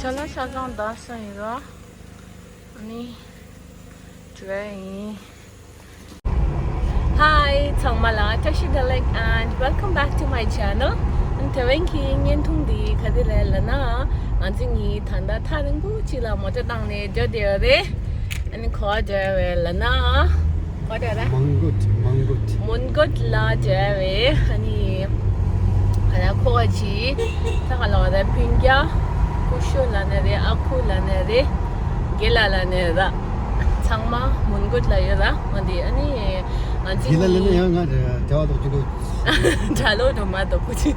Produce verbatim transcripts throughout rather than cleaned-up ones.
ལ་ཤ་ཚང་འདར་སོང་ཡིན་ར། ཨ་ནི་འགྲོ་ཡ་ཡིན། Hi ཚང་མ་ལ་བཀྲ་ཤིས་བདེ་ལེགས། And welcome back to my channel. ཨ་ནི་དེ་རིང་གི་བརྙན་ཐུང་འདི་ག་རེ་རེད་ལབ་ན། ང་ཚོ་གཉིས་ད་ལྟ་ཐག་རིང་པོ་ཅིག་ལ་མོ་ཊ་བཏང་ནས་འགྲོ་བསྡད་ཡོད་རེད། ཨ་ནི་ག་པར་འགྲོ་ཡ་རེད་ལབ་ན། ག་པར་འགྲོ་ཡ་རེད། མོན་གྷོ། མོན་གྷོ། མོན་གྷོ་ལ་འགྲོ་ཡ་རེད། ཨ་ནི་ཨ་ནི་ཁོ་ག་ཅིག་ད་ག་ལབ་རེད། ཕིན་ཀྱ་ཀུ་ཤུ་ལབ་ནི་རེད། ཨ་ཁུ་ལབ་ནི་རེད། དགེ་ལགས་ལབ་ནི་རེད། ཚང་མ་མོན་གྷོ་ལ་ཡོད་ར། འོན་ཏེ་ཨ་ནི་ང་ཚོ་དགེ་ལགས་ལབ་ན་ཡང་ང་གྲྭ་བ་དང་གཅིག་པ། གྲྭ་ལོག་འགྲོ་མ་གཏོགས་ཁུ་ཆུ།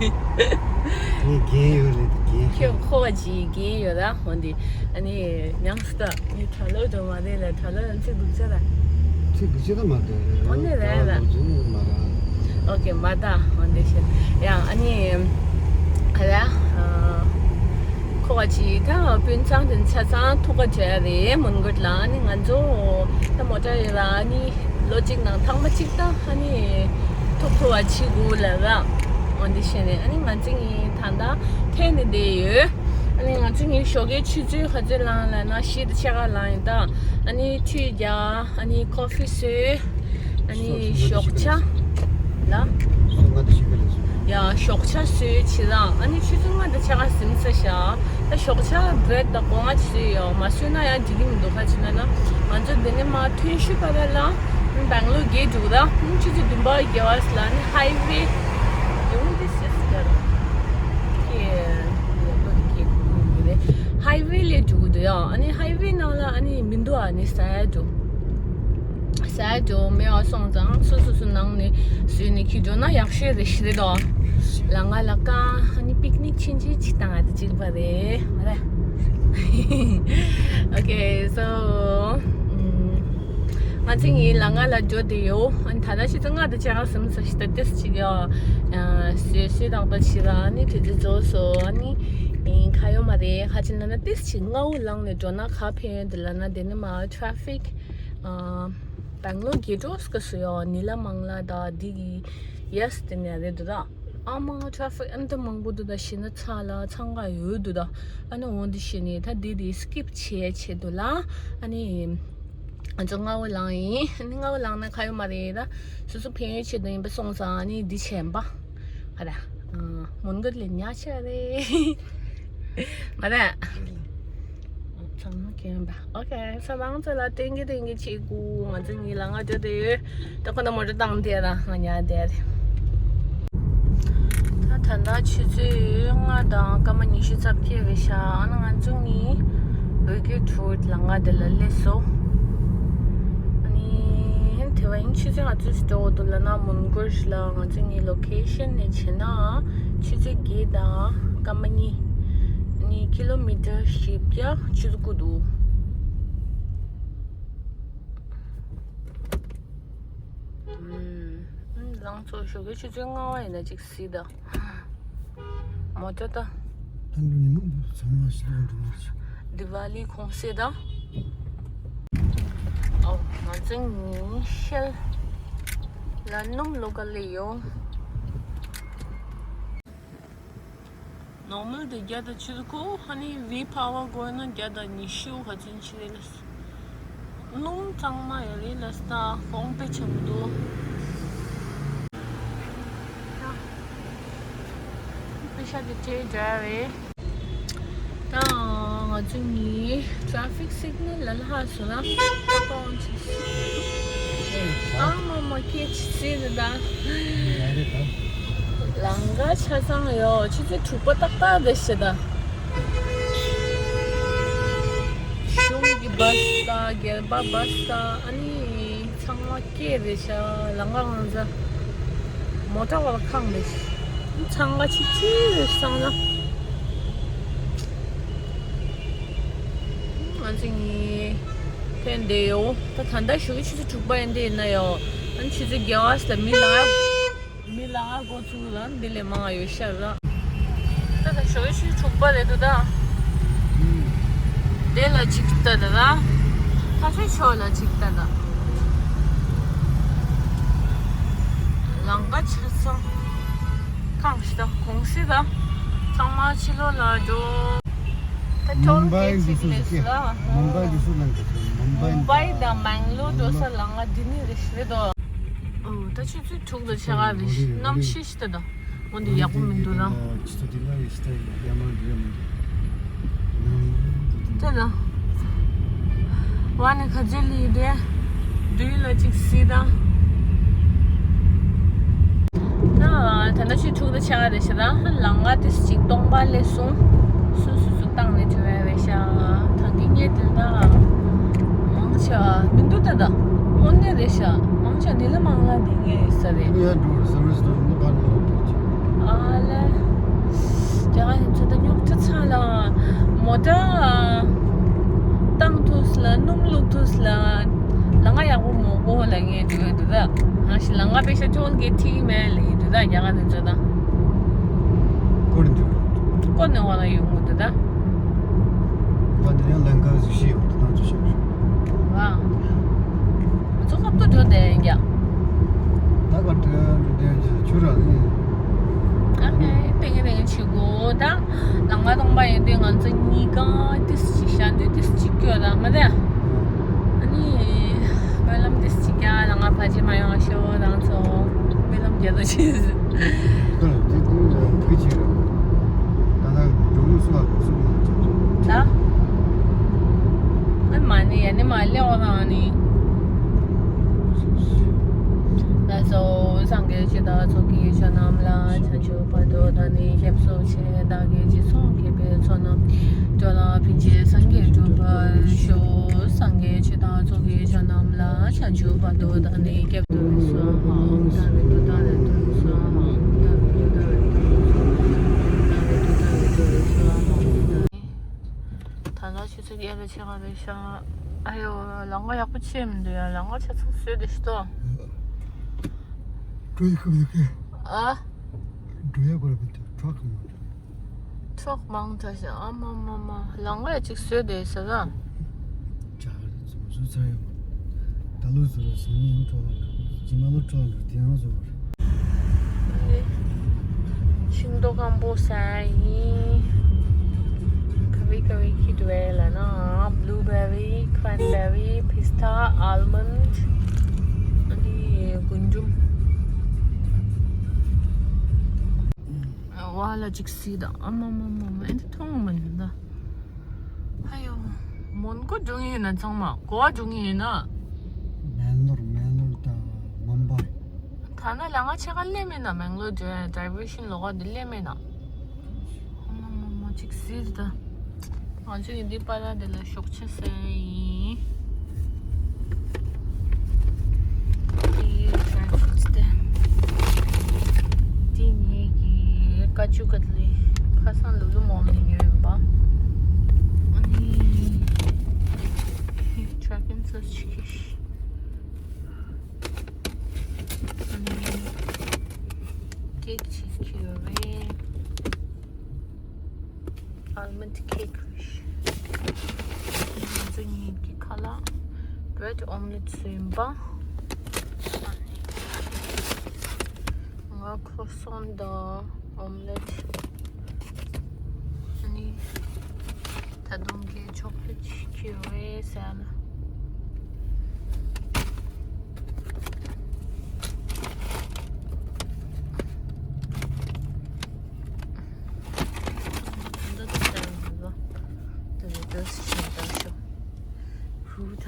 ངས་རྒན་ཡོད་རེད། རྒན། ཁྱོད་ཁོ་བ་ཅིག་རྒན་ཡོད་ར། འོན་ཏེ་ཨ་ནི་ཉམས་སུ་ད་ངས་གྲྭ་ལོག་འགྲོ་མ་རེད་ལ། གྲྭ་ལོག་ལ་ཚིག་སྡུག་ཅག་ར། ཚིག་སྡུག་ཅག་ད་མ་རེད། འོན་ཏེ་རེད་ར། ཨོ་ཀེ་མ་ད། འོན་ཏེ་ཤེས་ཡང་ཨ་ནི་ཁོ་བ་ཅིག་ད་སྤུན་ཚང་དེ་ཆ་ཚང་ཐུག་ག་འགྲོ་ཡ་རེད། མོན་གྷོ་ལ། ཨ་ནི་ང་ཚོ་ད་མོ་ཊ་ཡོད་ར། ཨ་ནི་ལོ་གཅིག་ནང་ཐེངས་མ་གཅིག་ད་ཨ་ནི་ཐུག་ཐུག་པ་བྱེད་དགོས་ལབ་ར། འོན་ཏེ་བྱས་ནས་ཨ་ནི་ང་ཚོ་གཉིས་ད་ལྟ་ཐད་ནས་བསྡད་ཡོད། ཨ་ནི་ང་ཚོ་གཉིས་ཞོགས་ཀའི་ཆུ་ཚོད་ག་ཚོད་ལངས་ལབ་ན་བཞི་དང་ཕྱེད་ཀ་ལངས་ཡིན་ད། ཨ་ནི་ཆུ་རྒྱག་ཨ་ནི་ཀོ་ཧྥི་བཟོས། ཨ་ནི་ཞོགས་ཇ་ལ། ཞོགས་ཇ་བཟོས་བྱས་ར། ཨ་ནི་ཆུ་ཚོད་ལྔ་དང་ཕྱེད་ཀ་ཟིན་ཚར་ཤག་ད་ཞོགས་ཇ་བྷི་རེཌ་དང་སྒོ་ང་ཅིག་བཟོས་ཡོད། མ་བཟོས་ན་ཡང་འགྲིག་གི་མི་འདུག་ག་ཅི་ལབ་ན་ང་ཚོ་འདི་ནས་མར་ཐོན་ཤུལ་བར་ལ་སྦེང་ལོར་བརྒལ་འགྲོ་གི་ར། ཆུ་ཚོད་བདུན་པ་བརྒལ་བ་ལ་ནི་ཧའི་ཝེ་ཡོང་འདི་སེ་སི་ཀར་ཧའི་ཝེ་ལ་འགྲོ་གི་འདུག་ཡ། ཨ་ནི་ཧའི་ཝེ་ནང་ལ་ཨ་ནི་མི་འདུག་ཨ་ནི་ཟ་ཡ་འགྲོ། ཟ་འགྲོ་མེད་པ་སོང་ཙང་སོ་སོ་སོ་ནང་ནས་བཟོས་ནས་འཁྱེར་འགྲོ་ན་ཡག་ཤོས་རེད་ཤི་རེད་དོ། ལ་ང་ལ་ཀ་ཨ་ནི་པིག་ནིག་ཆུང་ཆུང་ཅིག་བཏང་ཨ་དེ་གཅིག་པ་རེད་མ་རེད། Okay so ང་ཚོ་གཉིས་ལ་ང་ལ་འགྲོ་བསྡད་ཡོད། ཨ་ནི་ད་ལྟ་ཆུ་ཚོད་ལྔ་དང་ཕྱེད་ཀ་ཟིན་ཚར་ཤག་ད་ཏོག་ཙམ་ཅིག་ཡོད། བཟོས་བཟོས་ཏག་ཏག་བྱས་ར། ཨ་ནི་དུས་ཚོད་རྫོགས་སོང་། ཨ་ནི་ཁ་ཡོད་མ་རེད། ཁ་ཅིག་ལབ་ན་ཏོག་ཙམ་ཅིག་སྔ་པོ་ལངས་ནས་འགྲོ་ན་ག་ཕན་ཡོད་འདི་ལབ་ན་དེ་ནི་མ་ཊ་རེ་ཕིག་སྦེང་ལོར་གི་ཊོ་སི་ཀ་སུ་ཡོ་ནི་ལ་མང་ལ་ད་འདི་གི་ཡེ་སི་དེ་ནས་རེད་འདུག་ད། ཨ་མ་ཊ་རེ་ཕིག་ཨ་ནི་ད་མང་པོ་འདུག་ད། ཤི་ན་ཚ་ལ་འཚང་ཁ་ཡོད་འདུག་ད། ཨ་ནི་འོ་འདི་ཤི་ནས་ད་འདི་འདི་སི་ཀིབ་བྱས་བྱས་འདུག་ལ། ཨ་ནི་ང་ཚོ་སྔ་པོ་ལངས་ཡིན། ཨ་ནི་སྔ་པོ་ལངས་ན་ག་ཡོད་མ་རེད་ད། སོ་སོ་ཕན་ཡོད་ཆེད་དུ་ཡིན་པ་སོང་ཙང་ཨ་ནི་འདི་བྱས་པ། ཨ་ར། མོན་གྷོ་ལ་ཉལ་ཆ་རེད། མ་རེད། ཚང་མ་གྱོན་པ། ཨོ་ཁེ། ས་མང་ཚོ་ལ་ཏེང་གི་ཏེང་གི་བྱེད་དགོས། ང་ཚོ་གཉིས་ལ་ང་འགྲོ་བསྡད་ཡོད། ད་ཁོ་ན་མོ་ཊ་བཏང་བསྡད་ར་ང་ཉལ་བསྡད་རེད། ད་ད་ལྟ་ཆུ་ཚོད་ལྔ་དང་སྐར་མ་ཉི་ཤུ་རྩ་བརྒྱད་རེད་ཤག་ཨ་ནི་ང་ཚོ་གཉིས་བོད་ཀྱི་ཊུར་ལ་ང་དེ་ལ་སླེབས་སོང་། ཨ་ནི་དེ་བ་ཡིན་ཆུ་ཚོད་ང་ཚོས་འགྲོ་འདུག་ལབ་ན་མོན་གྷོ་ལ་ང་ཚོ་གཉིས་ལོ་ཁེ་ཤན་ནས་བྱས་ན་ཆུ་ཚོད་བརྒྱད་དང་སྐར་མ་གཉིས། ཨ་ནི་ཀི་ལོ་མི་ཊར་བཞི་བརྒྱ་བཅུ་དགུ་འདུག་ཨུམ། ལང་ཚོ་ཞོགས་ཀའི་ཆུ་ཚོད་ལྔ་པ་ཡིན་ན་ཅིག་གཟིགས་དང་། མོ་ཊ་ད། ད་འགྲོ་ནི་མང་པོ་ཚང་མ་ཞིག་ལོག་འགྲོ་མ་ཤི། དི་ཝ་ལི་གུང་སེང་ད། ཨོ་ང་ཚོ་གཉིས་ཤེལ་ལ་སྣུམ་བླུག་ག་སླེབས་ཡོང་། ནོར་མལ་དེ་བརྒྱ་དང་བཅུ་དགུ། ཨ་ནི་ཝི་པ་ཝར་དགོས་ན་བརྒྱ་དང་ཉི་ཤུ་ག་ཚོད་ཅིག་རེད་ལ། སྣུམ་གཙང་མ་ཡོད་རེད་ལ་ད་གོང་དཔེ་ཆེན་པོ་འདུག་པེ་ཤ་དེ་ཏྲེ་འདྲ་རེད། ད་ང་ཚོ་གཉིས་ཊ་རེ་ཕིག་སིག་ནལ་ལ་ལྷག་སོང་ན་ཏག་ཏག་འོང་ཆེ། ཨ་མ་མ་སྐད་ཆ་ཟེར་ད། ཡ་རེད་ད། ལམ་ཁ་ཆ་ཚང་ཡོད། ཆུ་ཚོད་དྲུག་པ་ཏག་ཏག་རེད་ཤག་ད། གཞུང་གི་བྷ་སི་དང་སྒེར་པ་བྷ་སི་དང་ཨ་ནི་ཚང་མ་སྐད་རེད་ཤག་ལམ་ཁ་གང་ཚ། མོ་ཊ་བ་ལ་ཁང་རེད། ཚང་མ་ཆིག་ཆིག་རེད་བསམ་ན། ང་ཚོ་གཉིས་ཕན་བདེ་ཡོད། ད་ད་ལྟ་ཞོགས་ཀྱི་ཆུ་ཚོད་དྲུག་པ་ཡིན་དེ་ཡིན་ན་ཡོད། ཨ་ནི་ཆུ་ཚོད་བརྒྱད་པ་ལ་མི་ལ། མི་ལ་འགོ་ཚུགས་ལ་འདི་ལས་མང་ཡོད་ཤག་ར། ད་ད་ཞོགས་ཀྱི་ཆུ་ཚོད་དྲུག་པ་རེད་འདུག་ད། དེ་ལ་ཅིག་ལྟ་ད་ར། ཁ་ཆེ་ཕྱོགས་ལ་ཅིག་ལྟ་ད། ལམ་ཁ་ཆ་ཚང་། གང་ཞིག་ད་གུང་སེང་ད། ཚང་མ་ཕྱི་ལོགས་ལ་འགྲོ། ད་ མུམ་བྷའི་འདི་ཚོ་ཟེར་གི། མུམ་བྷའི་འདི་ཚོ་ལ་འགྲོ་ཐུབ། མུམ་བྷའི། མུམ་བྷའི་དང་མེང་ལོར་འགྲོ་ས་ལམ་ཁ་འདི་ནས་རེད་ཤག་རེད་དོ། ཨོ་ད་ཆུ་ཚོད་དྲུག་དང་ཕྱེད་ཀ་རེད། གནམ་གཤིས་ཤིག་ད་དོ། འོ་འདི་ཡག་པོ་མི་འདུག་ར། ཆུ་ཚོད་འདི་ལ་ཡི་ཤི་ད་ཡ་མ་འགྲོ་ཡ་མི་འདུག་ད་ལ། ཝ་ནི་ཁ་ཇེ་ལི་དེ། དུས་ལ་ཅིག་སྲིད་ད། ད་ད་ནི་ཆུ་ཚོད་དྲུག་དང་ཕྱེད་ཀ་རེད་ཤག་ར། ལམ་ཁ་དེ་ཅིག་སྟོང་པ་ལས་སོང་། སུ་སུ་སུ་བཏང་ནས་བྲོས་ཡ་རེད་ཤག་ད་གི་ངས་དེ་ད་མང་ཆེ་བ་མི་འདུག་ད་ད། དངོས་གནས་རེད་ཤག་མང་ཆེ་བ་འདི་ལ་མང་ལ་འདི་ངས་ཡིན་ས་རེད། ངས་འགྲོ་བར་སེམས་རེ་སོང་། ངས་ཕར་ནས་འགྲོ་ཅིག་ཨ་ལེ། རྒྱ་གར་ཡིན་ཚོད་ད་རྙོག་དྲ་ཚ་ལ། མོ་ཊ་བཏང་ཐུབ་ལ། སྣུམ་བླུགས་ཐུབ་ལ། ལམ་ཁ་ཡག་པོ་མོ་གོ་ལ་ངས་འགྲོ་ཡ་འདུག་ད། ང་ཞིག་ལམ་ཁ་པེ་ཤ་ཅོལ་གེ་ཐིག་མེད་ལ་ཡིན་འདུག་ད། རྒྱ་གར་ཡིན་ཚོད་ད། ཀོ་རིན་འདུག་ཀོ་ནས་འོ་ལ་ཡོང་གི་འདུག་ད། ང་དེ་རིང་ལམ་ཁ་གཟིགས་ཤེས་ཡོད་དུ་ན་ཚོ་ཤེས་ཡོད། ང་ཚོ་ཁབ་ཏུ་འགྲོ་བསྡད་ཡིན་ཀྱང་། ད་ག་འགྲོ་འགྲོ་བསྡད་ཀྱི་ཆུ་ར་ནི། ཨ་ཧེ་ཏེང་ཏེང་ཆུ་གོ་ད། ལམ་ཁ་སྟོང་པ་ཡིན་དུས་ང་ཚོ་གཉིས་ཀ་ཏིས་ཅིག་ཤ་འདུས་ཏིས་ཅིག་སྐྱོ་ད་མ་རེད། ཨ་ནི་སྨོན་ལམ་ཏིས་ཅིག་ཀྱང་ལམ་ཁ་ཕལ་ཆེར་མ་ཡོང་ཤོག་རང་ཚོ་སྨོན་ལམ་རྒྱག་ཏུ་ཕྱིན། ཁོ་ལ་དེ་དུས་ལ་ཁུ་ཆེ་ར། ད་ན་འགྲོ་མུ་སུ་ལ་སུ་མ་ཆ་ད། ཨ་མ་ནི་ཡ་ནི་མ་ལེ་འོ་རང་ནི། ལགས་སོ། སངས་རྒྱས་ཆོས་བདག་ཚོགས་ཀྱི་མཆོག་རྣམས་ལ་བྱང་ཆུབ་བར་དུ་བདག་ནི་སྐྱབས་སུ་མཆི། བདག་གིས་སྦྱིན་སོགས་བགྱིས་པའི་ཚོགས་རྣམས་འགྲོ་ལ་ཕན་ཕྱིར་སངས་རྒྱས་འགྲུབ་པར་ཤོག་སངས་རྒྱས་ཆོས་བདག་ཚོགས་ཀྱི་མཆོག་རྣམས་ལ་བྱང་ཆུབ་བར་དུ་བདག་ནི་སྐྱབས། སྭཱ་ཧཱ། ད་རེ་ཏུ་ད་རེ་ཏུ་སྭཱ་ཧཱ། ད་རེ་ཏུ་ད་རེ་ཏུ་སྭཱ་ཧཱ། ད་རེ་ཏུ་ད་རེ་ཏུ་སྭཱ་ཧཱ། ད་ལྟ་ཆུ་ཚོད་བརྒྱད་དང་ཕྱེད་ཀ་རེད་ཤག་ཨ་ཡོ། ལམ་ཁ་ཡག་པོ་ཅིག་མི་འདུག་ཡ། ལམ་ཁ་ཆ་ཚང་བཟོས་བསྡད་ཤག་ཏོ། འགྲོ་ཡི་ཁུག་ཡི་ཁུག་ཨ། འགྲོ་ཡ་གོ་ར་མི་འདུག་ཊྲག་མང་དྲགས། ཊྲག་མང་དྲགས་ཤག་ཨ་མ་མ་མ། ལམ་ཁ་ཡ་ཅིག་བཟོས་བསྡད་ཤག་ལ། ཇ་རེད་ཚོ་བཟོས་ཚར་ཡོད། ད་ལོ་བཟོས་ར་སང་ཉིན་ལོ་ཊྲག་ལ་འགྲོ། ཇི་མ་ལོ་ཊྲག་ལ་འགྲོ། དེ་ཡང་བཟོས་པ་རེད། ཤིང་ཏོག་སྐམ་པོ་ཟ་ཡིན། ག་བི་ག་བི་ཁྱེར་འདུག་ལབ་ན། བྷུ་ལུ་བེ་རི། ཁྲེན་བེ་རི། ཕི་སི་ཊ། ཨལ་མོན་ཌི། ཨ་ནི་རྒུན་འབྲུམ། ཝ་ལ་ཅིག་སྲིད་ད། ཨ་མ་མ་མ་མ། ཨེ་འདི་མཐོང་མ་ཉན་ད། ཨ་ཡོ། མོན་གྷོ་འགྲོ་ངེས་ཡིན་ན་ཚང་མ་གོ་བ་འགྲོ་ངེས་ཡིན་ན། མེང་ལོར་མེང་ལོར་དང་མུམ་བྷའི། ཐ་ན་ལམ་ཁ་ཕྱེད་ཀ་སླེབས་མེད་ན། མེང་ལོར་འགྲོ་ཡ་ཌའི་ཝར་ཤན་ལོགས་ཀ་འདི་སླེབས་མེད་ན། ཨ་མ་མ་མ་ཅིག་སྲིད་ད། ང་ཚོས་འདི་པ་ར་འདི་ལ་ཞོགས་ཇ་ཟ་ཡིན། འདི་ཌྲའི་ཕུ་རུཊ་དེ། འདི་ངེད་ཀྱི་ཀ་ཅུ་ཀ་ཏི་ལི། ཁ་སང་ལུ་ལུ་མོལ་ནས་ཉོས་ཡིན་པ། ཨ་ནི་ཌྲེ་གོན་ཕུ་རུཊ་ཅིག་ཨ་ནི་ཀེག་ཅིག་ཁྱེར་ཡོད་རེད། ཨལ་མོན་ཌི་ཀེག་རེད། ང་ཚོ་གཉིས་ཀྱི་ཁ་ལག་བྷི་རེཌ་ཨོམ་ལེཊ་བཟོས་ཡིན་པ། ང་ཁོ་སོན་དང་ཨོམ་ལེཊ། ཨ་ནི་ད་དུང་གི་ཆོག་ལེཊ་ཅིག་ཁྱེར་ཡོད་རེད་ཟེར་ན། འདི་ལྟར་འདུག་འདི་ལ་འདི་ཞིག་འདྲ་ཤོག་ཧུ་ད།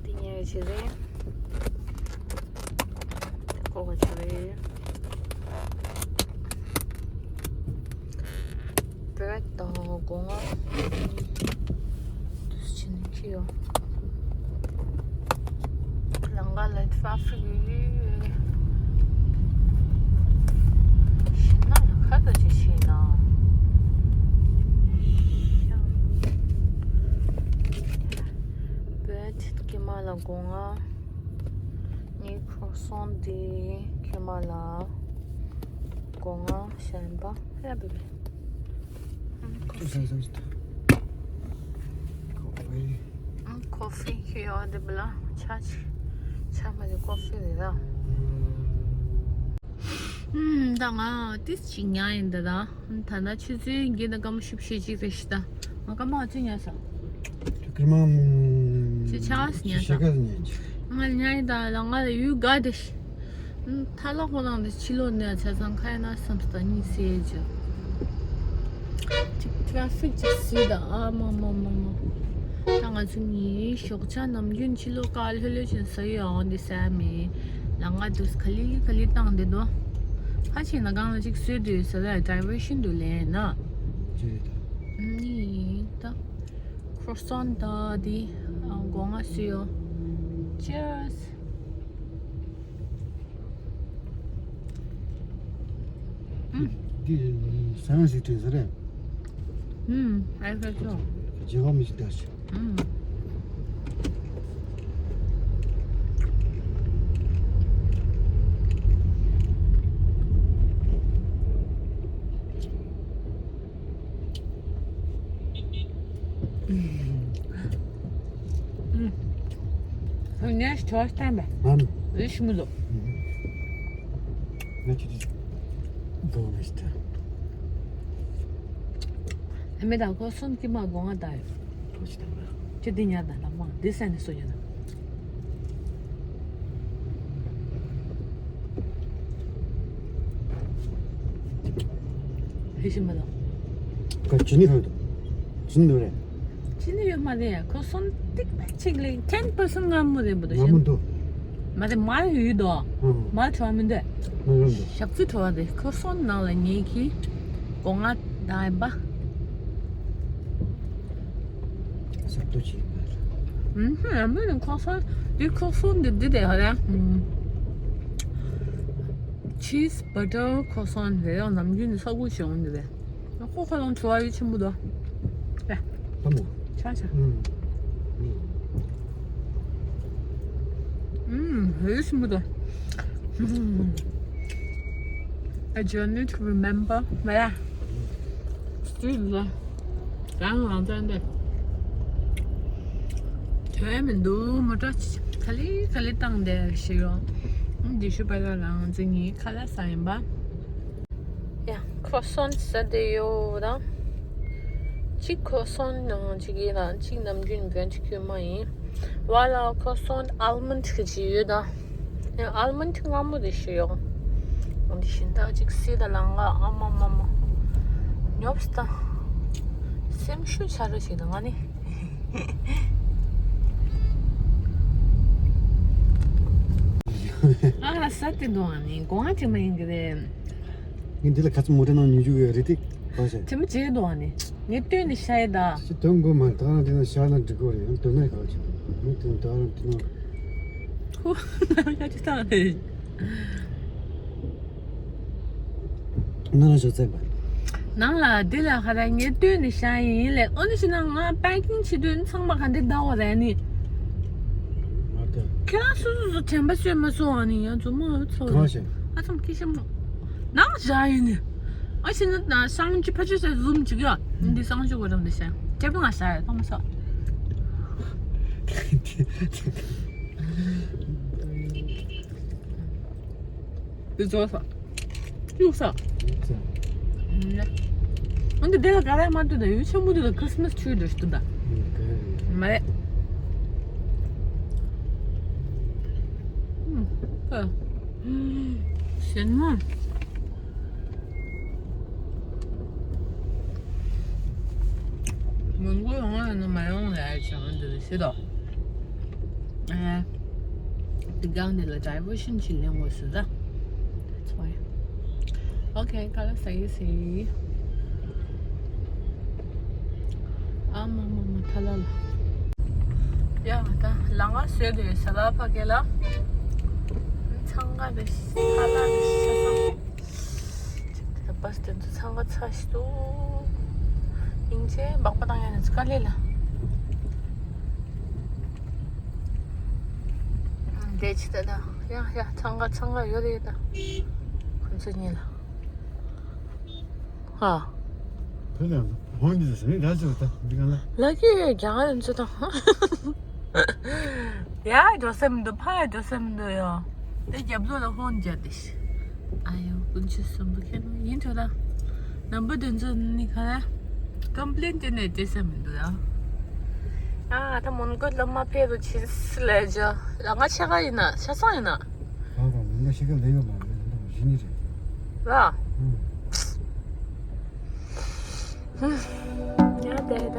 འདི་ཉལ་གྱི་རེད། ཀོ་ག་ཅི་རེད། བྷི་རེཌ་དང་སྒོ་ང་། དུས་ཕྱིན་ནས་ཁྱི་ཡོང་། ལམ་ཁ་ལ་ཊ་རེ་ཕིག་ཡོད། ཤིང་ནགས་ལ་ཁ་ཁ་ཅིག་ཤེས་ན། བྷི་རེཌ་ཀྱི་མ་ལ་སྒོ་ང་། ངའི་ཁོ་སོན་དེ་ཁྱི་མ་ལ་སྒོ་ང་ཤན་པ་ཧ་བི་བི། ཁོ་ཧྥི་ཁྱི་ཡོད་དེ་བི་ལ་ཆ་ཆི་ཆ་མ་དེ་ཁོ་ཧྥི་རེད་ད། ཨུམ། ད་ང་ཏིས་ཅིག་ཉལ་ཡིན་ད། ད་ད་ཆུ་ཚོད་བརྒྱད་དང་སྐར་མ་བཅུ་བཞི་ཅིག་རེད་ཤི་ད། ང་སྐར་མ་བཅུ་ཉལ་ས། ཁྱོད་སྐར་མ། ཁྱོད་ཆ་ཉལ་ས། ཁྱོད་ཆ་ཉལ་ས། ང་ཉལ་ཡིན་ད། ད་ང་ལ་ཡུལ་དགའ་དེ་ཤི། ཨུམ། ཐ་ལ་ཁོ་རང་དེ་ཕྱི་ལོགས་ནས་ཆ་ཚང་ཁ་ཡ་ན་བསམ་སྟ་གཉིད་སད་ཅི། ཅིག་ཊ་ར་ཕིག་ཅིག་སི་ད། ཨ་མ་མ་མ་མ། ད་ང་ཚོ་གཉིས་ཞོགས་ཇ་ནམ་རྒྱུན་ཕྱི་ལོགས་ཀ་ལྷོད་ལྷོད་ཅིག་ཟ་ཡོད། འོང་དེ་ཟ་མེད། ལ་ང་དུས་ག་ལི་ག་ལི་བཏང་དེ་དོ། ཧ་ཆེ་ན་གང་ལ་ཅིག་སོད་དུས་ཟ་ད་ཌའི་ཝར་ཤན་དུ་ལེན་ན། ཅི་རེད་ད། ནི་ད། ཁོ་སོན་ད་དེ་སྒོ་ང་སུ་ཡོད། Cheers། འདི་ཟ་ན་ཞིག་དྲན་ས་རེད། ཨུམ། I feel so། རྗེས་ལ་མི་ཞིག་ལྟར་ཞིག་ཨུམ། ངས་ཁྱོད་བསྟན་པས། ཨམ། ཨེ་ཤི་མི་འདུག་ང་ཁྱོད་ཀྱི་མགོ་མི་ཤི་ད། ཨ་མེ་ད་ཁོ་སོན་ཀི་མ་སྒོ་ང་ད་ཡོད། ཁོ་ཅི་ད་མ། ཁྱོད་འདི་ཉལ་ད་ལ་མ་འདི་སན་ནི་སོ་ཉལ་ད། ཧེ་ཤི་མ་ལོ། ཁ་ཅི་ནི་ཧོད། ཅི་ནི་རེད། ཅི་ནི་ཡོད་མ་རེད། ཁོ་སོན་ཏིག་པ་ཅིག་ལས་ten percent ང་མོ་རེད་པ་དོ། ང་མོ་འདུག་མ་རེད། མ་ཡོད་དོ། ཨང་། མ་བྲོ་བ་མི་འདུག་མ་ཡོད་འདུག་ཞབས་ཚུ་བྲོ་བ་རེད། ཁོ་སོན་ནང་ལ་ཉལ་གི། སྒོ་ང་ད་ཡིན་པ། ཟ་ཏོ་ཅིག་ཡིན་པ་རེད། ཨུམ། ཧུམ། ཨ་མ་ནི་ཁོ་སོན་འདི་ཁོ་སོན་འདི་འདི་དེ་ཧ་ར། ཨུམ། ཆིས་བྷ་ཊར་ཁོ་སོན་རེད། ཡང་ནམ་རྒྱུན་ནི་ས་ཁུག་བྱུང་འདི་རེད། ཁོ་ཁོ་རང་བྲོ་བ་ཡོད་ཆེན་པོ་འདུག་ཨེ། ལྟ་མོ། ཆ་ཆ། ཨུམ། ཨུམ། ཡོད་ཆེན་པོ་འདུག་ཨུམ། A journey to remember. མ་ཡ། Still love. རང་རང་བཙན་ཏེ། དོན་མི་འདུག་མོ་ཊ་ག་ལེ་ག་ལེ་བཏང་བསྡད་ཤི་ཡོང་། འདི་ཤུ་པ་ལ་རང་བཙན་ཉིད་ཁ་ལག་ཟ་ཡིན་པ། ཡ། ཁོ་སོན་ཟ་བསྡད་ཡོད་དང་། གཅིག་ཁོ་སོན་ནང་གཅིག་ཡིན་ལ་གཅིག་ནམ་རྒྱུན་བོན་གཅིག་ཁྱོད་མ་ཡིན། བ་ལ་ཁོ་སོན་ཨལ་མོན་ཌི་གི་ཅིག་ཡོད་དང་། ཡང་ཨལ་མོན་ཌི་སྔ་མོ་རེད་ཤི་ཡོང་། འོ་འདི་བཞིན་དག་ཅིག་སི་ད་ལང་ག་ཨ་མ་མ་མ། ཉོབ་སྟ། སེམས་ཤུགས་ཆ་རོ་ཞིག་དང་ང་ནི། ཨ་ས་དེ་འདུག་ཨ་ནི་སྒོ་ང་ཅིག་མ་ཡིན་གི་རེད། ངས་འདི་ལ་ཁ་ཚ་མོ་ཊ་ནང་ཉུང་ཉུང་གི་རེད་དེ། གང་བྱས། དེ་མོ་བྱེད་འདུག་ཨ་ནི། ངས་སྟོན་ནས་ཤ་ཡི་ད། ཅི་སྟོན་དགོས་མ་རེད། ད་རང་དེ་ན་ཤ་ན་འགྲིག་གོ་རེད། ཡང་སྟོན་ན་གང་བྱས། ངས་དེ་ད་རང་དེ་ན། ཁོ་ན་ཡ་ཅི་ཐང་རེད། ནང་ལ་ཞོག་ཙེ་པ། ནང་ལ་འདི་ལ་ཧ་ར་ངས་སྟོན་ནས་ཤ་ཡིན་ལས། ཨོ་ནི་ཤི་ན་ང་པེ་ཀིང་བྱེད་དུས་ཚང་མ་ག་འདི་ཟླ་བ་རེད་ནི། མ་ལྟ། ཁྱེད་རང་སོ་སོ་སོ་དྲན་པ་གསོས་མ་སོང་ཨ་ནི་ཡང་ཚོ་མ་ཚོ། གང་བྱས། ཨ་ཚང་ཁྱི་ཤི་མོ། ནང་བཞག་ཡིན་ནི། ཨ་ཤི་ན་ན་སང་ཅི་ཕ་ཅི་ཟེར་ཟུམ་ཅིག་ཡ། འདི་སང་ཅི་གོ་རམ་འདི་ཤ་ཡ། དེ་བུ་ང་ཤ་ཡ་ཐོང་མ་ས། འདི་ཚོ་ས། གཡུག་ས། ཨ་འདི་དེ་ལ་ག་རེ་མ་འདུག་ད་ཡུལ་ཆེན་མོ་འདི་ལ་ཁྲིས་མས་ཊི་རི་འདྲ་ཞིག་འདུག་ད། མ་རེད། ཞན་མོ། མོན་གྷོ་ཡོང་ཡོང་ན་མ་ཡོང་ལ་ཡ་བྱང་འདི་ལ་ཤི་དོ། ཨ། དེ་སྒང་འདི་ལ་ཌའི་ཝར་ཤན་ཅིག་ལེན་དགོས་སུ་ད། That's why. Okay, ཁ་ལག་ཟ་ཡི་ཟེར། ཨ་མ་མ་མ་ཐ་ལ་ལ། ཡ་ད་ལ་ང་བཟོས་དུས་ས་ལ་ཕ་གི་ལ། ཚང་ག་དེ་ཐ་ལ་དེ་ཤ་ཚང་། ད་པ་སི་དེ་ཚོ་ཚང་ག་ཚ་ཞིག་འདུག་སྙིང་རྗེ་སྦག་སྦག་བཏང་ཡ་ནི་ཚོ་དཀའ་ལས་ལ། འདས་ཕྱི་ད་ད་ཡ་ཡ་ཚང་ག་ཚང་ག་ཡོད་རེད་ད། ཁོ་ཚོ་གཉིས་ལ། ཧ། བོད་ནང་ཧོན་འདི་ཟེར་ནས་ག་ཅི་རེད་ད་འདི་ག་ལ། ལ་ཀི་རྒྱ་གར་ཚོ་དང་། ཡ་འགྲོ་སེམས་འདུག་ཕ་ཡ་འགྲོ་སེམས་འདུག་ཡ། དེ་རྒྱབ་ལོགས་ལ་ཧོན་རྒྱག་དེ་ཤི། ཨ་ཡོ་ཀུན་སྤྱོད་གསུམ་པོ་ཁྱེད་རང་ཡིན་འགྲོ་ལ། རྣམ་པ་དེ་ཚོ་ནི་ག་རེ། ཀམ་པི་ལེན་དེ་ནས་དེ་ས་མི་འདུག་ཡ། ཨ་ད་མོན་གྷོ་ལ་མ་ཕེབས་རུ་ཕྱིན་སི་ལས་ཇ། ལ་ང་ཆེ་ག་ཡིན་ན་ཆ་ཚང་ཡིན་ན། ཨ་ད་མོན་གྷོ་ཤི་ཁ་ལས་ཡོད་མ་རེད། ལ་ཞི་ནི་རེད། ལ། ཨུ། ཡ་དེ་ད།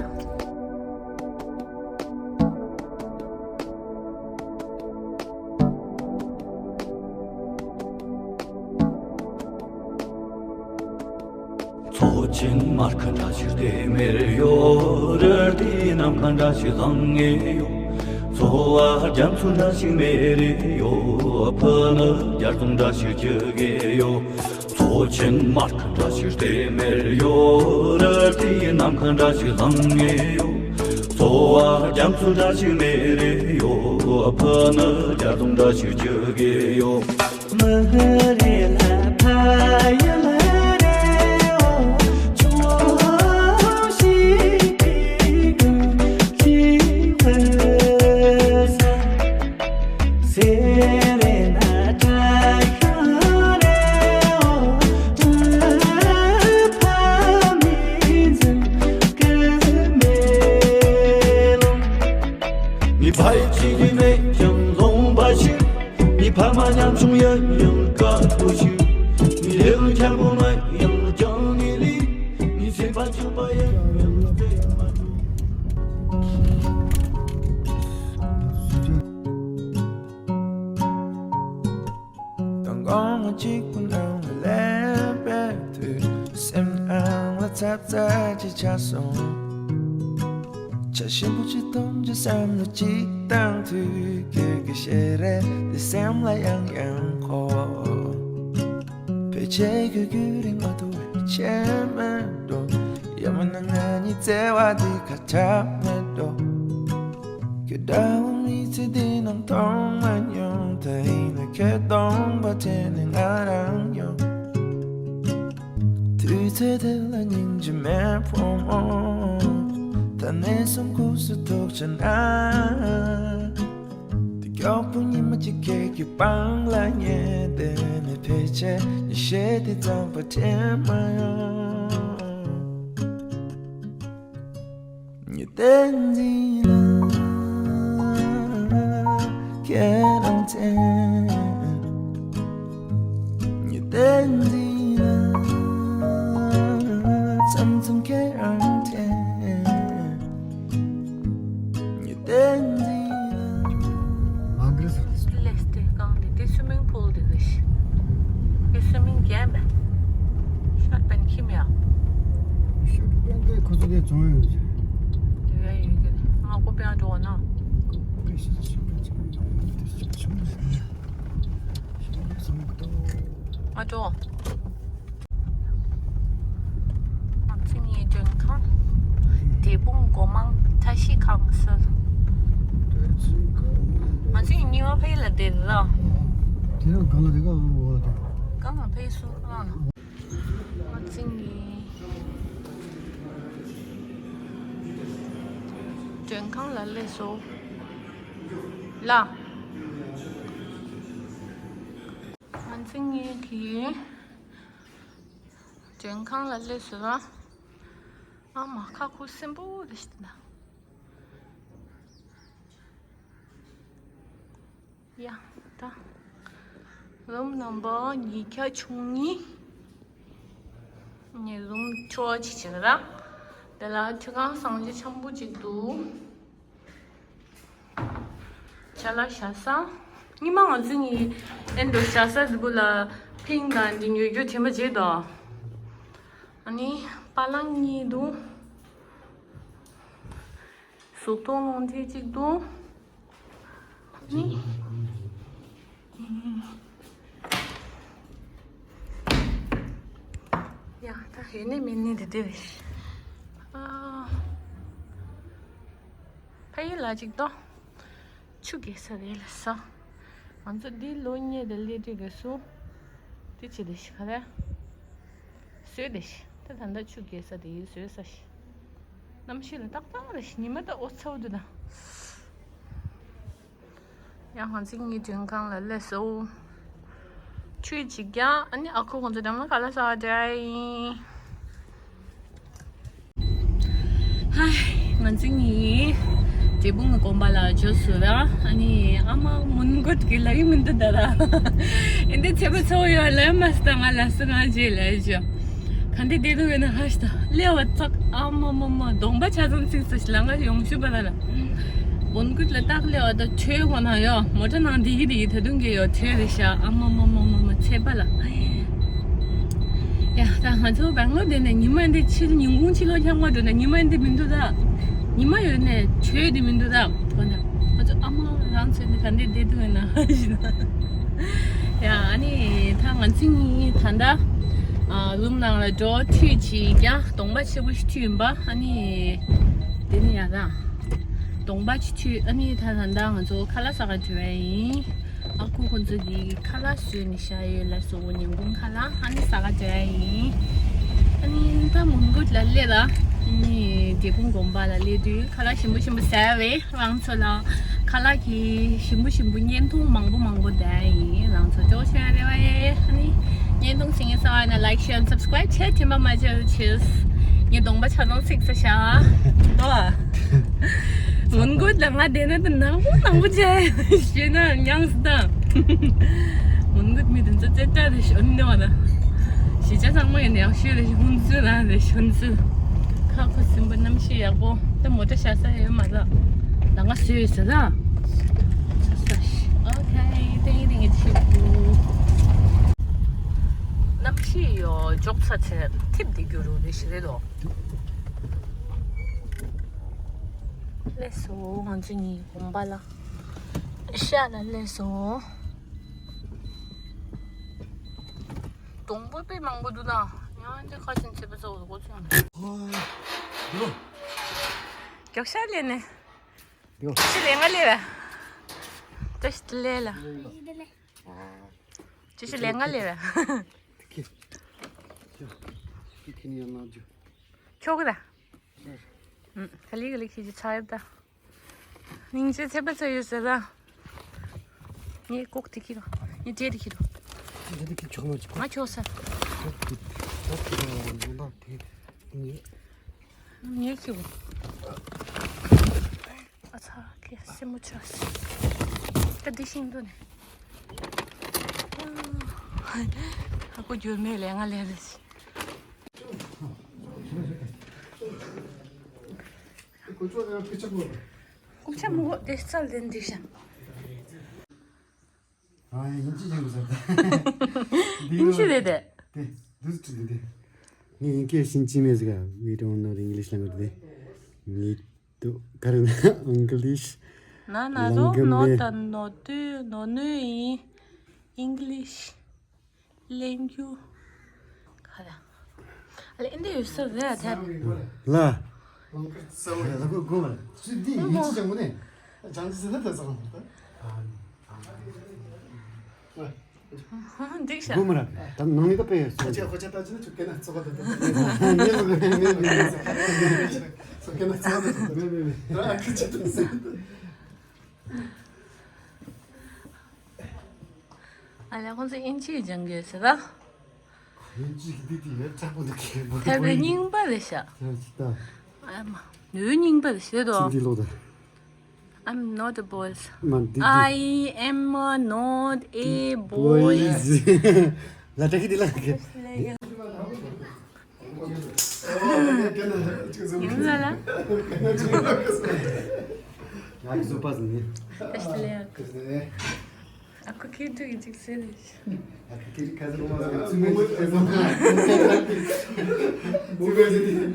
མཚོ་ཆེན་མར་ཁ་འདྲ་ཞིག་ལྟེམ་མེར་གཡོ། རི་རྡེ་ནམ་མཁའ་འདྲ་ཞིག་ལྷང་ངེར་གཡོ། འཚོ་བ་རྒྱ་མཚོ་འདྲ་ཞིག་མེ་རེར་གཡོ། ཕུ་ནུ་རྒྱ་རྫོང་འདྲ་ཞིག་རྒྱུག་གེར་གཡོ། མཚོ་ཆེན་མར་ཁ་འདྲ་ཞིག་ལྟེམ་མེར་གཡོ། རི་རྡེ་ནམ་མཁའ་འདྲ་ཞིག་ལྷང་ངེར་གཡོ། འཚོ་བ་རྒྱ་མཚོ་འདྲ་ཞིག་མེ་རེར་གཡོ། ཕུ་ནུ་རྒྱ་རྫོང་འདྲ་ཞིག་རྒྱུག་གེར་གཡོ། ངའི་ཕ་ཡུལ་གཅིག་ནི་མེད་ཀྱང་ལོང་པ་ཞིག་ངའི་ཕ་མ་ཉམ་ཆུང་ཡིན་ཡང་དཀར་པོ་ཞིག་ངའི་ལས་ལ་འཁྱམ་པོ་མེད་ཡང་རྒྱང་ནས་ལི། ངའི་སེམས་པ་སྐྱོ་པ་ཡིན་ཡང་བརྩེ་མ་འགྲོ། དང་དགོང་མོ་གཅིག་པུ་ནང་ལ་ལེན་པའི་དུས། སེམས་ནང་ལ་ཚབ་ཚ་ཅིག་ཆགས་སོང་། བྱ་ཞིམ་པོ་ཅིག་འཐུང་རྒྱུ་བསམ་བློ་ཅིག་བཏང་དུས། ཁྱོད་ཀྱི་ཞལ་རས་དེ་སེམས་ལ་ཡང་ཡང་འཁོར། ཕལ་ཆེར་ཁྱོད་རྒྱུན་རིང་མ་ཐུབ་པའི་ཆད་མེད་འགྲོ། ཡང་མིན་ན་ང་གཉིས་བརྩེ་བ་འདི་ཁ་གྲག་མེད་འགྲོ། ཁྱོད་འདྲ་བོ་མི་ཚེ་འདི་ནང་མཐོང་མ་མྱོང་། ད་ཡིན་ན་ཁྱོད་གདོང་པ་དྲན་ནས་ང་རང་ཡོང་། དུས་ཚོད་དེ་ལ་སྙིང་རྗེ་མེད་ཕོ་མོ། ད་ནས་བཟུང་ཁུག་སུ་ཐུག་ཆ་ན། དེ་མགྱོགས་པོ་ཉི་མ་གཅིག་ཁྱེད་ཀྱི་པང་ལ་ཉལ་བསྡད་ནས། ཕལ་ཆེར་ཉི་ཤེལ་དེ་ཙམ་པ་དྲན་མ་ཡོང་། ཉི་ཟླ་འཛིན་ལ་ཁྱེད་རང་བཙལ། ཉི་ཟླ་འཛིན་ལ་མཚམས་མཚམས་ཁྱེད་རང་དྲན། ཉི་ཟླ་འཛིན་ལ། མ་གི་སི་ལེ་སི་ཏེ་གང་དེ་དེ་སུའི་མིང་ཕུལ་དེ་གི་ཤི། དེ་སུའི་མིང་རྒན་པས། ཤར་པན་ཁྱིམ་ཡ། ཤར་པན་གི་ཁོ་ཚོ་གི་བྱུང་ཡོད་ཅི། དེ་ག་ཡོད་ཀྱི་རེད། ང་ཀོ་པན་འགྲོ་བ་ན། ཀོ་པན་ཤར་པན་ཅི་ཡོད་ཀྱི་རེད། དེ་ཤར་ཆུང་ཟེར། ཤར་པན་སམ་གི་ཏོ། ང་འགྲོ། ང་ཚོ་གཉིས་མགྲོན་ཁང་། འབྲས་སྤུངས་སྒོ་མང་བཀྲ་ཤིས་ཁང་གསར། ང་ཚོ་གཉིས་གཉིས་པ་ཕ་གི་ལ་བསྡད་ར། དེ་རང་གང་ལ་རེ་ག་འོ་ལ་དེ། གང་ལ་ཕ་གི་སུ་གང་ལ། ང་ཚོ་གཉིས་མགྲོན་ཁང་ལ་སླེབས་སོང་ལ། ང་ཚོ་གཉིས་ཀྱིས་མགྲོན་ཁང་ལ་སླེབས་སོང་ལ། ཨ་མ་ཁ་ཁུ་སིམ་པོ་རེད་ཤི་ད། ཡ་ད། རུམ་ནམ་བར་ཉིས་བརྒྱ་བཅུ་གཉིས། ངས་རུམ་ཆོག་ཅིག་བྱེད་ཀྱི་ར། དེ་ལ་ཁྲི་ཁང་གསང་སྤྱིལ་ཆེན་པོ་ཅིག་འདུག་ཅ་ལག་བཞག་ས། ཉི་མ་ང་ཚོ་གཉིས་ཨེ་འགྲོ་བཞག་ས་འདི་བུ་ལ་ཕིང་དང་འདི་ཉོ་རྒྱུ་དྲན་པ་བརྗེད་དོ། ཨ་ནི་པ་ལང་གཉིས་འདུག་གཟུགས་མཐོང་སློང་ཐེངས་གཅིག་འདུག་ཨ་ནི། ཡ་ད་ཧེ་ནི་མི་ནི་དེ་དེ་རེད། ཨ། ཕ་ཡི་ལ་ཅིག་ཏོ། ཆུ་རྒྱས་ས་རེད་ལ་ས། ང་ཚོ་འདི་ལོ་གཉིས་དེ་སླེབས་དུས་ག་སུ། དེ་ཅི་དེ་ཤི་ཁ་རེད། སོས་དེ་ཤི། ད་ད་ལྟ་ཆུ་རྒྱས་ས་དེ་ཡི་སོས་ས་ཤི། གནམ་གཤིས་ལ་ཏག་ཏག་རེད་ཤི། ཉི་མ་ད་འོ་ཚ་བོ་དུ་ད། ཡང་ང་ཚོ་གཉིས་མགྲོན་ཁང་ལ་སླེབས་སོང་། ཆུ་ཅིག་ཀྱང་ཨ་ནི་ཨ་ཁུ་ཁོང་ཚོ་འགྲམ་ལ་ཁ་ལག་ཟ་བར་འགྲོ་ཡ་ཡིན། ཧའི། ང་ཚོ་གཉིས་འབྲས་སྤུངས་ཀྱི་དགོན་པ་ལ་འབྱོར་སོང་ར། ཨ་ནི་ཨ་མ་མོན་གྷོ་གི་ལ་ཡི་མི་འདུག་ད་ར། ཨེ་འདི་ཚེ་པ་ཚོ་ཡོད་ལ་མ་སྟ་ང་ལ་སི་ང་རྗེས་ལ་ཞོ། ག་འདི་བསྡད་འདུག་ཡོད་ན་ཧ་ཤ་ད། སླེ་བ་ཙག་ཨ་མ་མ་མ་གདོང་པ་ཆ་ཚང་ཚིག་ས་ཤི་ལ་ང་ཡོང་ཤུ་པ་ད་ར། མོན་གྷོ་ལ་ཏག་སླེ་བ་ད་ཆོས་ཁོ་ན་ཡོ་མོ་ཊ་ནང་བསྡད་ཀྱི་བསྡད་ཀྱི་ད་དུང་གི་ཡོ་ཆོས་རེད་ཤ་ཨ་མ་མ་མ་མ་མ་ཚེ་པ་ལ། ཡ་ད་ང་ཚོ་སྦེང་ལོར་བསྡད་ནས་ཉི་མ་འདི་ཕྱི་ཉིན་གུང་ཕྱི་ལོགས་འཁྱམ་ག་འགྲོ་ན་ཉི་མ་འདི་མི་འདུག་ད། ཉི་མ་ཡོད་ནས་ཆོས་འདི་མི་འདུག་ད། ཁོ་ན་ང་ཚོ་ཨ་མ་རང་ཚོ་འདི་ག་འདི་བསྡད་འདུག་ཡོད་ན་ཞེ་ན། ཡ་ཨ་ནི་ད་ང་ཚོ་གཉིས་ད་ད་ལུང་ནང་ལ་འགྲོ་ཁྲིད་ཅིག་ཀྱང་གདོང་པ་ཆེ་པོ་ཞིག་ཁྲིད་ཡིན་པ། ཨ་ནི་དེ་ནི་ཡ་ད་གདོང་པ་ཅིག་ཁྲིད། ཨ་ནི་ད་ད་ད་ང་ཚོ་ཁ་ལག་ཟ་ག་འགྲོ་བ་ཡིན། ཨ་ཁུ་ཁོ་ཚོ་གིས་ཁ་ལག་བཟོས་ནས་བཞག་ཡོད་ལ་སོ། ཉིན་གུང་ཁ་ལག་ཨ་ནི་ཟ་ག་འགྲོ་ཡ་ཡིན། ཨ་ནི་ད་མོན་གྷོ་ལ་སླེབས་ལ་ཨ་ནི་འབྲས་སྤུངས་དགོན་པ་ལ་སླེབས་དུས་ཁ་ལག་ཞིམ་པོ་ཞིམ་པོ་ཟ་བས་རང་ཚོ་ལ་ཁ་ལག་གི་ཞིམ་པོ་ཞིམ་པོ་བརྙན་ཐུང་མང་པོ་མང་པོ་བསྟན་ཡིན། རང་ཚོ་ཅོ་ཤེ་རེ་བ་ཡེ། ཨ་ནི་བརྙན་ཐུང་གཟིགས་མཁན་ཚང་མ་ཡིན་ན་like share and subscribe བྱེད་དྲན་པ་མ་བརྗེད་ཅིག་ངའི་གདོང་པ་ཆ་ཚང་ཚིག་ས་ཤ་དོ། མོན་གྷོ་ལ་ང་བསྡད་ན་ད་ནག་པོ་ནག་པོ་བྱས་ཞེ་ན་ཉངས་སི་ད། མོན་གྷོ་མི་དེ་ཚོ་ཙེ་ཏྲ་རེ་ཞོན་ནི་བ་ན། གཞིས་ཆགས་ཚང་མ་ཡིན་ན་ཡག་ཤོས་རེ་ཧུན་ཙི་རང་རེ་ཧུན་ཙི། ཁ་ཁོ་སིམ་པ་གནམ་གཤིས་ཡག་པོ་ད་མོ་ཊ་བཞག་ས་ཡོད་མ་རེད། ད་ང་བཟོས་ཡོད་ཟེར་ད། Okay, thank you, thank you. གནམ་གཤིས་ཡོ་འཇོག་ཚ་ཚེ་ཐིབ་དེ་རྒྱུ་རུ་རེ་ཞིག་རེད་དོ། སླེབས་སོང་། ང་ཚོ་གཉིས་དགོན་པ་ལ་ཤག་ལ་སླེབས་སོང་། སྡོང་པོ་དཔེ་མང་པོ་འདུག་ན་ཡང་འདི་ཁ་ཆེན་ཆེ་པོ་ཚོ་འགོ་ཚུགས་ནས། མགྱོགས་ཤག་ལས་ནས། ཅི་ལས་ང་ལས་བས། ཅི་ཞིག་ལས་ང་ལས་བས། ཁྱོ་གི་ད། ཨུམ། ག་ལི་ག་ལི་ཁྱི་ཅི་ཆ་ཡབ་ད། སྙིང་རྗེ་ཚད་པ་ཚོད་ཡོད་ཟེར་ད། ངས་ལྐོག་དེ་ཁྱི་རོ། ངས་བྲེལ་དེ་ཁྱི་རོ། ངས་དེ་ཁྱི་ཆོག་མ་ཆོག་ང་ཆོག་ཟེར། ངས་ཁྱི་རོ། ཨ་ཚ་ཁྱི་སེ་མོ་ཆོག་ཟེར། ད་དེ་ཤིང་དུ་ནས། ཧ་གོ་རྒྱུ་མེད་ལས་ང་ལས་རེད། སྐུ་ཆ་མོ་དེ་རྩལ་ལྡན་འདི་ཤ། ཨ་ཡིན་ཅི་ཡང་ཟེར་ད། ཡིན་ཅི་རེད་དེ། དེ་དུས་ཚོད་དེ། ངས་ཡིན་སྐད་ཤིན་ཅི་མེད་ཟེར་ག We don't know English language དེ། ངས་དུ་ག་རེ་ན་English ན་ན་རོ་ནོ་ད་ནོ་དུ་ནོ་ནུ་ཡིན། English ལེན་རྒྱུ། ག་རེ། ཨ་ལེ་ཨིན་དེ་ཡོད་ས་རེད་ཐལ། ལ། ལ་གོ་གོ་མ་ལ། སུ་དེ་ཡིན་ཅི་ཅང་མོ་ནས། ཅང་ཅི་ཟེར་ན་ད་ཟ་གང་མོ་ད། འགྲིག་ཤག་གོ་མ་ར། ད་ནང་མི་ད་པེ་ཡོད་ཁོ་ཅག་ཁོ་ཅག་ད་ཅི་ན་ཆུ་སྐེ་ན་ཙོག་ག་ད་ད། མེ་མེ་མེ་མེ་མེ། ཙོག་སྐེ་ན་ཙོག་ག་ད་ད། མེ་མེ་མེ། ད་ཨ་ཁི་ཅི་ད་ཟེར། ཨ་ལེ་ཁོང་ཚོ་ཨིན་ཇི་སྦྱང་གི་ཡོད་ཟེར་ད། ཨིན་ཇི་གི་འདི་དེ་ཡོད་ཚ་པོ་འདུག་གི། ཐེ་བའི་རྙིང་པ་རེད་ཤག་ཡང་ཅི་ད། ཨ་མ། ནུའི་རྙིང་པ་རེད་ཤག་དོ། ཅི་འདི་ལོ་ད། I'm not a boy. མ་འདི་འདི། I am not a boy. ལ་ཏྲ་ཁི་འདི་ལ་ཁི། ཡིན་ལ་ལ། ང་གི་བཟོ་པ་ཟིན་ནི། ཨ་ཁུ་ཁྱེད་འགྲིག་གི་འཇིག་ཟེར་ལེ། ཨ་ཁུ་ཁྱེད་ཁ་ཟིག་མ་ཟིག་ཚུལ་མེད་ཅིག་ཟེར་སོང་། ཚུལ་མེད་ཅིག་དེ།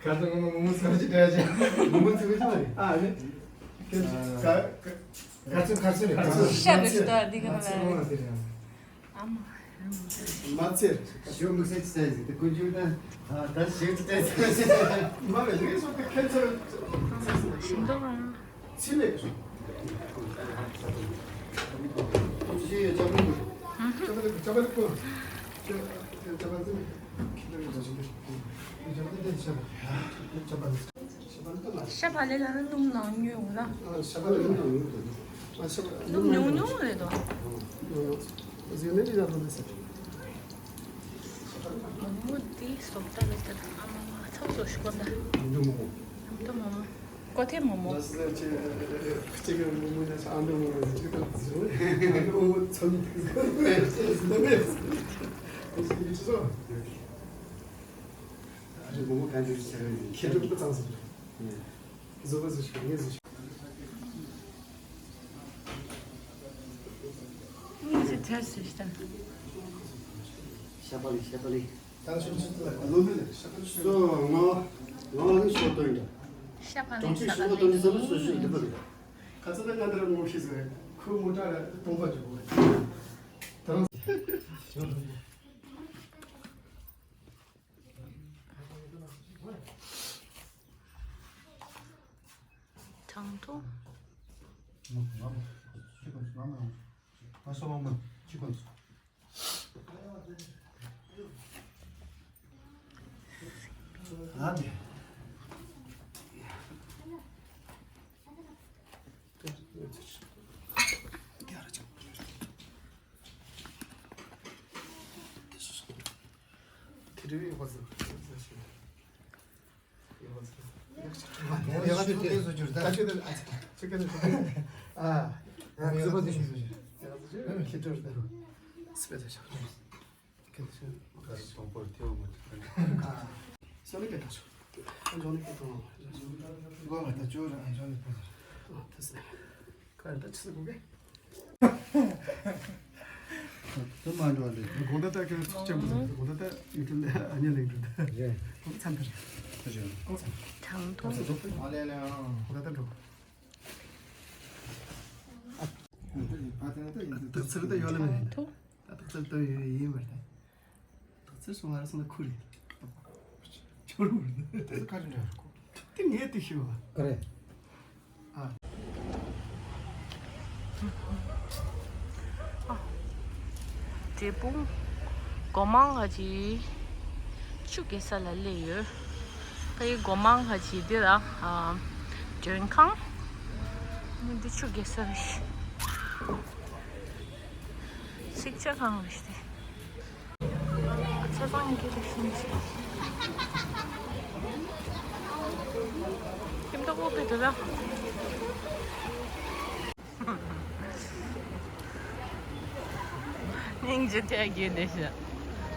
ཁ་ཟིག་ངོ་མ་ངོ་མ་ཚུལ་མེད་ཅིག་འདྲ་ཅིག་ངོ་མ་ཚུལ་མེད་ཅིག་མ་རེད། ཨ་ནི། ཁ་ཁ་ཚུལ་ཁ་ཚུལ་ཁ་ཚུལ། ཤ་གི་ཤ་འདི་ག་ན་ལ་རེད། ཨ་མ། མ་ཚེར། ཞོ་མི་སེར་ཅི་ཟེར་ཟིག་དེ་ཀུན་སྤྱོད་ད། ད་ཞིག་ཅི་ཟེར་ཟིག་མ་ལ་ཡིན་སོང་དེ་ཁྱད་ཚར། ཞིམ་མདོག་ཨང་། ཚེ་མེད་ཀྱི། ཞེས་ཅག་པོ་ཅག་པོ་ལེགས་པོ། ཅག་པོ་ཅག་པོ་ཅག་པོ་ཅག་པོ་ཅག་པོ་ཅག་པོ་ཅག་པོ། ཤ་བག་ལེབ་ལ་ནི་སྣུམ་ནང་ཉོས་འོང་ན། ཤ་བག་ལེབ་ནང་ཉོས་འདུག་ཤ་བག་སྣུམ་ཉུང་ཉུང་རེད་དོ། ཉུང་ཉུང་། ཟེར་ནས་ཅི་ལ་ཐོན་ཟེར། མོ་མོ་འདི་སོག་ད་ལ་ད་ཨ་མ་མ་ཚ་བོ་ཞིག་གོ་ད། འདི་མོ་མོ། འདི་མོ་མོ། ཀོ་ཐེ་མོ་མོ། ལ་སི་ལ་ཅི་ཅི་ག་མོ་མོ་ན་ཆ་ཨ་འདི་མོ་མོ་ཅི་ག་ལ་ཟེར། ཨ་འདི་མོ་མོ་ཚོ་མི་ཐུག་ཟེར། ཨ་ཅི་ཟེར། ཨ་ཅི་ཟེར། ཨ་ཅི་མོ་མོ་ག་འདྲ་ཟེར། ཁྱེད་ཚོ་ཏང་ཟེར། བཟོ་བ་བཟོ་ཤོག་ངས་བཟོ་ཤོག་ངས་བཟོ་ཐལ་ཟེར་ཤག་ཤ་པ་ལི་ཤ་པ་ལི། ད་ཤོག་ཤོག་ལོ་མི་ལ་ཤ་པ་ལི་ཤོག་ང་ང་ལ་ཤོག་ཏོ་ཡིན། ཤ་པ་ལི་ཤ་པ་ལི། ཏོ་ནི་ས་ལ་སོ་ཤོག་ལི་པ་ལི། ཁ་ཚ་ད་ང་འདིར་ངོ་ཤེས་ཟེར་ཁོས་མོ་ཏྲ་ར་སྟོང་པ་འཇུག་གོ་ད་རང་། དྲང་ཐུང་། དེ་མ་འགྲོ་བ་རེད། དགོང་དག་ད་ཁྱོད་ཚོགས་ཆེན་པོ་ཟེར། དགོང་དག་ད་ཡུལ་གྲུ་ལ་ཨ་ཉེ་ལེགས་འགྲོ་ད། རེད། དགོང་དག་མཚམས་དེར། ཁོ་ཆེན། དགོང་མཚམས། དྲང་ཐུང་། དགོང་དག་ད་འགྲོ། ད་ཚིག་ད་ཡོད་ལ་མེད། དྲང་ཐུང་། ད་ཚིག་ད་ཡོད་ཡིན་མ་རེད། ད་ཚིག་སོང་ང་ར་སོང་ན་ཁུ་རེད། ཁྱོད་རུ་རེད། ད་ཁ་རེད་འདྲ་རེད་ཁོ། དེ་ངས་དེ་ཤི་བ། ཨ་རེད། འབྲས་སྤུངས་སྒོ་མང་ང་ཅི་ཆུ་རྐྱལ་ས་ལ་སླེབས་ཡོད། ད་ཡི་སྒོ་མང་ང་ཅི་འདི་ལ་མགྲོན་ཁང་། འདི་ཆུ་རྐྱལ་ས་རེད། ཚིག་ཆ་གང་རེད་དེ། ཆ་ཚང་གི་རེད་ཤིང་ཆེ། ཁྱིམ་ཐོག་པོ་ཕེ་དུ་ལ། སྙིང་རྗེ་ཐལ་གྱི་འདི་ཤ།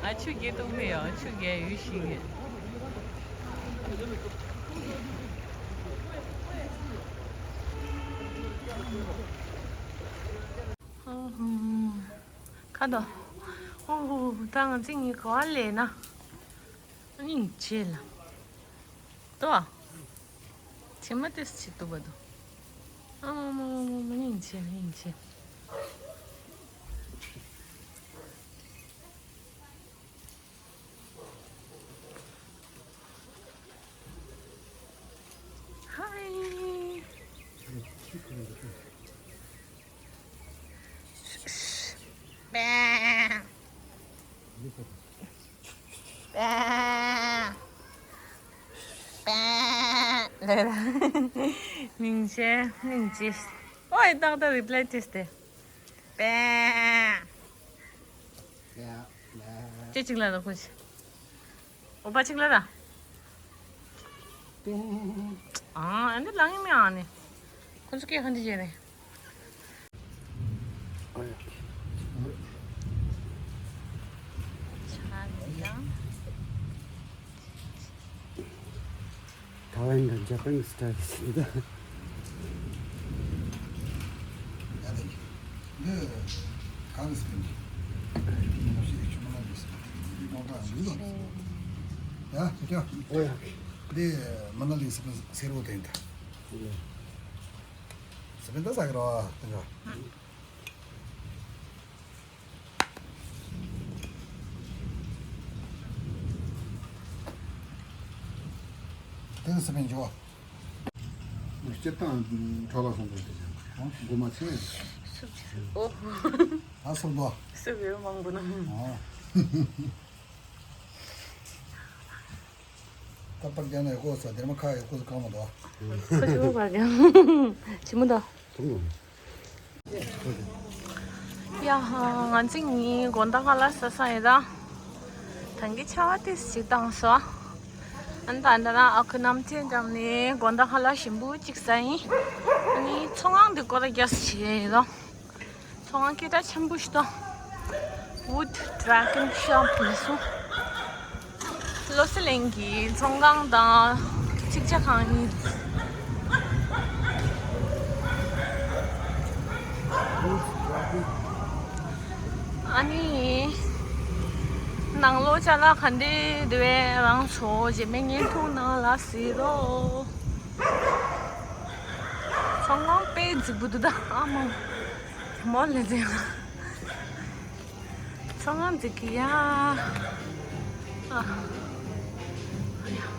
ང་ཆུ་རྐྱལ་ཐུབ་མེད་ཡང་ཆུ་རྐྱལ་ཡུལ་ཤིང་གི། ཁ་དོ། ཨོ་ཧོ་ཧོ། ད་ང་ཚོ་གཉིས་ག་པར་སླེབས་ན། སྙིང་རྗེ་ལ། ཏོ། བྱེ་མ་ཏེས་ཆི་ཏུ་བ་དོ། ཨ་མ་མ་མ་མ་མ། སྙིང་རྗེ་སྙིང་རྗེ། ཧའི། པེ། པེ། པེ། ལེ་ར། སྙིང་རྗེ་སྙིང་རྗེ། ཨོའི་ཏག་ཏག་རི་པ་ལའི་ཅེས་ཏེ། པེ། ཅེ་ཅིག་ལ་ར་ཁོ་ཅི། ཨོ་པ་ཅིག་ལ་ར། ཨ་ནི་ལང་ཡིན་མི་ཨ་ནི། ཁོ་ཚོ་སྐད་ཧ་འདི་བྱས་ནས། ཆ་ཡང་། ཐའེ་ཝན་དང་ཇ་པན་སི་ཊའིལ་ཟེར་ད། ཡ་དེ་འདི་གང་ཟེར་ནི། ཡིན་ནོ་ཞིག་ཆུ་མ་ན་འདི་ཟེར་འདི་གང་ག་འདི་ལོ། ཡ་དེ་ཀྱང་འདི་མ་ན་ལི་ཟེར་ཟེར་བོ་དེ་འདི་ཟེར་འདི་ཟ་གི་རོ་དེ་འདྲ། དེ་ནི་སི་པན་འཇོ། སྤྱིར་བཏང་འཕྲོ་བརླག་སོང་དུས་དེ་ཅང་མགོ་མ་ཚོས། ཨོ། ཨ་སོག་པོ། སུ་བེ་མང་པོ་ན། ཨོ། ད་པར་རྒྱ་ནས་ཡག་པོ་ས་དེར་མ་ཁ་ཡག་པོ་ས་གང་མ་འདུག་ཁ་ཆུ་བ་རྒྱ། ཆི་མོ་ད། ཡ། ཡ་ཧ། ང་ཚོ་གཉིས་དགོང་དག་ཁ་ལག་ཟ་ས་ཡིན་ད། ད་གིན་ཆར་པ་ཏོག་ཙམ་བཏང་སོང་། ཨ་ནི་ད་ལྟ་ན་ཨ་ཁུ་རྣམ་ཐོས་འགྲམ་ནས་དགོང་དག་ཁ་ལག་ཞིམ་པོ་གཅིག་ཟ་ཡིན། ཨ་ནི་ཚོང་ཁང་འདི་སྐོར་ར་རྒྱག་ས་བྱས་ཡིན་ད། ཚོང་ཁང་སྐད་གྲགས་ཆེན་པོ་ཞིག་དང་། Wood Dragon Shop ལབ་སོང་། བློ་གསལ་གླིང་གི་ཚོང་ཁང་དང་ཚིག་ཇ་ཁང་གཉིས། ཨ་ནི། ནང་ལོགས་ཅ་ལག་ག་འདྲ་འདུག་པས་རང་ཚོ་རྗེས་མའི་བརྙན་ཐུང་ནང་ལ་གཟིགས་རོགས། ཚོང་ཁང་དཔེ་རྫིག་པོ་འདུག་ད་ཨ་མ། མོ་ལེ་ཟེར། ཚོང་ཁང་འཛུགས་ཀྱི་ཡ། ཨ། ཨ་ཡ།